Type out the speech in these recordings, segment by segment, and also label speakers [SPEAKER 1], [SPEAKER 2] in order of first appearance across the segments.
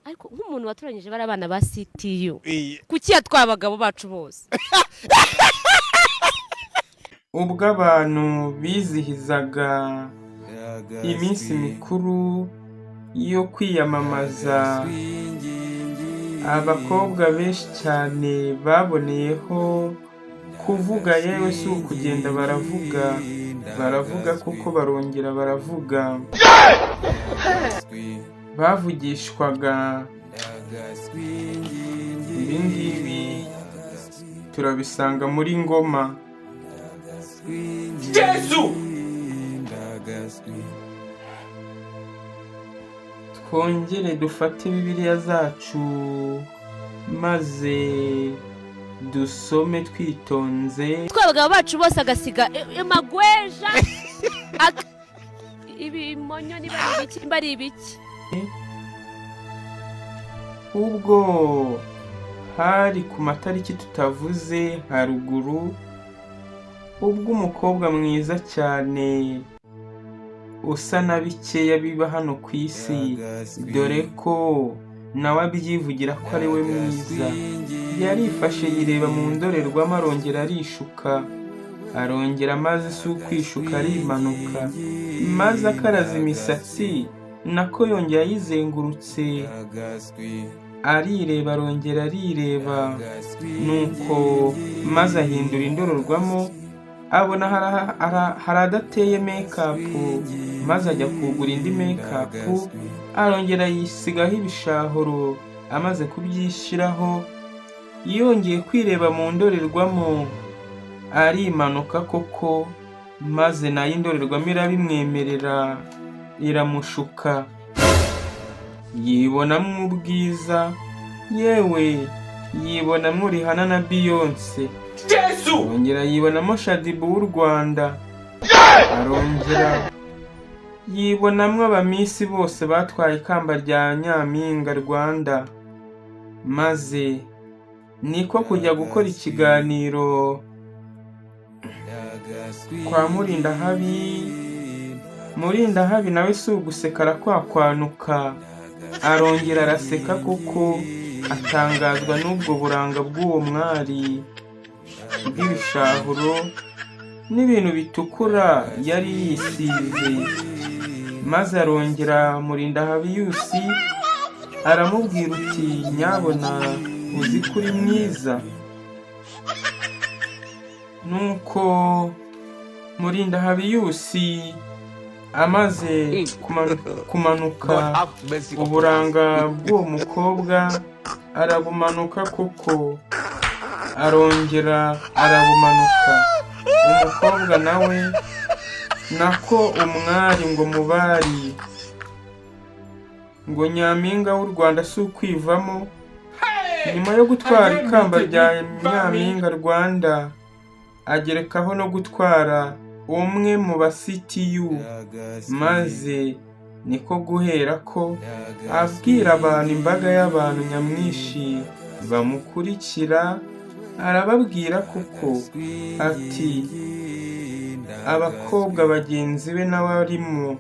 [SPEAKER 1] Ariko nk'umuntu watoranyije bari abana ba CTU, kuki yatwaye abagabo bacu bose?
[SPEAKER 2] Ubwo abantu bizihizaga iminsi mikuru yo kwiyamamaza, abakobwa benshi cyane baboneyeho kuvuga. Yewe, si ukugenda baravuga, baravuga kuko barongera baravuga. Bavugishwaga ibi ngibi turabisanga muri Ngoma.
[SPEAKER 3] Yesu.
[SPEAKER 2] Twongere dufate Bibiliya zacu maze dusome twitonze.
[SPEAKER 1] Twaye abagabo bacu bose, agasiga amagweja, ibimonyo, niba ari ibiki, niba ari ibiki.
[SPEAKER 2] Ubwo hari ku matariki tutavuze haruguru, ubwo umukobwa mwiza cyane usa na bikeya biba hano ku isi, dore ko nawe abyivugira ko ari we mwiza, yarifashe yireba mu ndorerwamo, arongera arishuka, arongera maze si ukwishuka, arimanuka, maze akaraza imisatsi, nako yongera ayizengurutse, arireba, arongera arireba, nuko maze ahindura indorerwamo, abona hari adateye makeup, maze ajya kugura indi makeup, arongera yisigaho ibishahuro. Amaze kubyishyiraho, yongeye kwireba mu ndorerwamo, arimanuka koko, maze nayo indorerwamo irabimwemerera, iramushuka, yibonamo ubwiza, yewe yibonamo Rihanna na Beyonce.
[SPEAKER 3] Yesu.
[SPEAKER 2] Arongera yibonamo Shaddyboo w'u Rwanda, arongera yibonamo abamisi bose batwaye ikamba rya Nyampinga Rwanda, maze niko kujya gukora ikiganiro kwa Murindahabi. Murindahabi nawe si uguseka, arakwakwanuka, arongera araseka kuko atangazwa n'ubwo buranga bw'uwo mwari bw'ibishahuro n'ibintu bitukura yari yisize, maze arongera Murindahabi yusi aramubwira uti: "Nyabona uzi ko uri mwiza." Nuko Murindahabi yusi amaze kumanuka uburanga bw'uwo mukobwa, arabumanuka kuko arongera arabumanuka. Umukobwa nawe, nako umwari, ngo mubari ngo Nyampinga w'u Rwanda si ukwivamo, nyuma yo gutwara ikamba rya Nyampinga Rwanda, agerekaho no gutwara umwe mu ba CTU, maze niko guhera ko abwira abantu, imbaga y'abantu nyamwinshi bamukurikira, arababwira kuko ati abakobwa bagenzi be nawe arimo,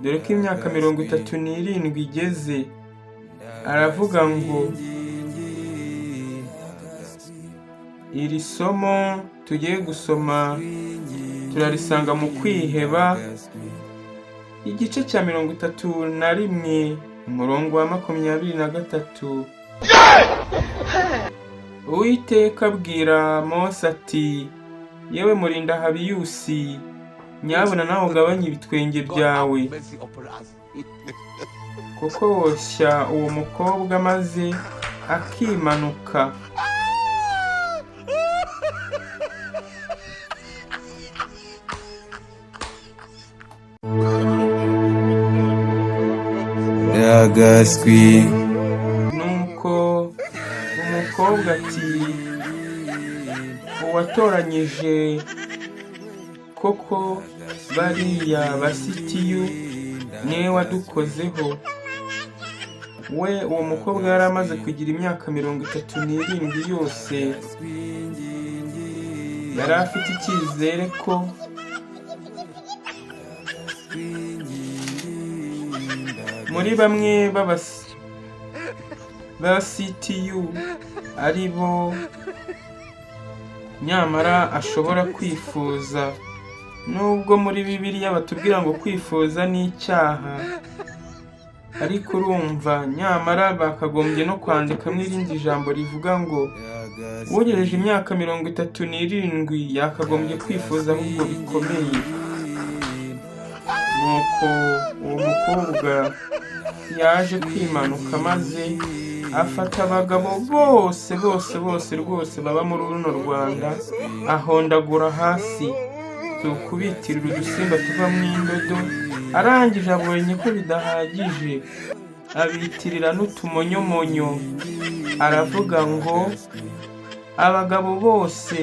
[SPEAKER 2] dore ko imyaka 37 igeze, aravuga ngo iri somo tugiye gusoma turarisanga mu Kwiheba, igice cya 31, umurongo wa 23. Uwiteka abwira Mose ati: "Yewe Murindahabiyusi, nyabuna nawe ugabanye ibitwenge byawe, kuko woshya uwo mukobwa maze akimanuka."
[SPEAKER 4] Agaswi.
[SPEAKER 2] Nuko umukobwa ati: "Uwatoranyije koko bariya basitiyu niwe wadukozeho." We uwo mukobwa yari amaze kugira imyaka 37 yose, yari afite icyizere ko muri bamwe ba CTU ari bo nyamara ashobora kwifuza, nubwo muri Bibiliya batubwira ngo kwifuza ni icyaha, ariko urumva nyamara bakagombye no kwandikamo irindi jambo rivuga ngo ugejeje imyaka 37 yakagombye kwifuza ahubwo bikomeye. Nuko uwo mukobwa yaje kwimanuka, maze afata abagabo bose bose bose rwose baba muri runo Rwanda, ahondagura hasi, si ukubitirira udusimba tuvamo indodo. Arangije abonye ko bidahagije, abitirira n'utumonyomonyo. Aravuga ngo abagabo bose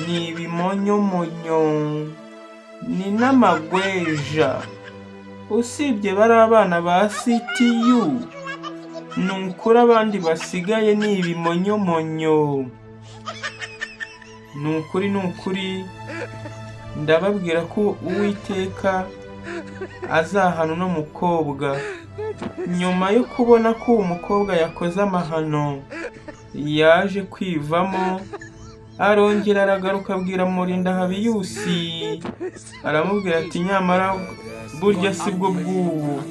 [SPEAKER 2] ni ibimonyomonyo, ni n'amagweja, usibye bari abana ba CTU. Ni ukuri abandi basigaye ni ibimonyomonyo. Ni ukuri, ni ukuri, ndababwira ko Uwiteka azahana uno mukobwa. Nyuma yo kubona ko uwo mukobwa yakoze amahano, yaje kwivamo, arongera aragaruka, abwira Murindahabiyusi, aramubwira ati: "Nyamara burya si bwo bw'ubu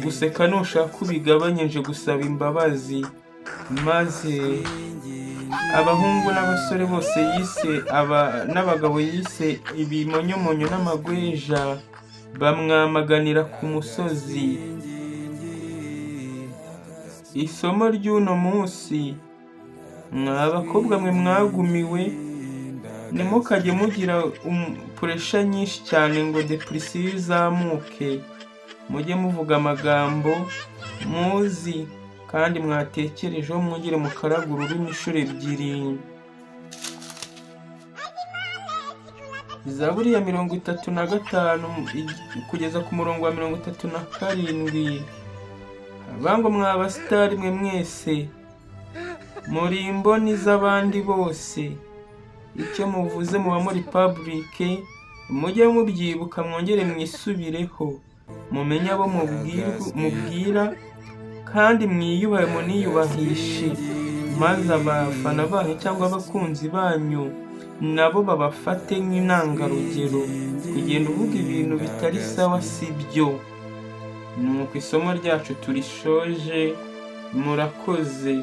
[SPEAKER 2] guseka, nushaka ubigabanyije gusaba imbabazi." Maze abahungu n'abasore bose yise aba n'abagabo yise ibimonyomonyo n'amagweja bamwamaganira ku musozi. Isomo ry'uno munsi: mwa bakobwa mwe mwagumiwe, ntimukajye mugira pressure nyinshi cyane ngo depression izamuke. Mujye muvuga amagambo muzi kandi mwatekerejeho, mwongere mukaraga ururimi inshuro ebyiri. Zaburi ya 35 kugeza ku murongo wa 37 ngo: "Mwa basitari mwe mwese, muri imboni z'abandi bose, icyo muvuze muba muri public, mujye mubyibuka mwongere mwisubireho, mumenye abo mubwira kandi mwiyubahe muniyubahishe, maze abafana banyu cyangwa abakunzi banyu nabo babafate nk'intangarugero. Kugenda uvuga ibintu bitari sawa si byo." Nuko isomo ryacu turishoje, murakoze.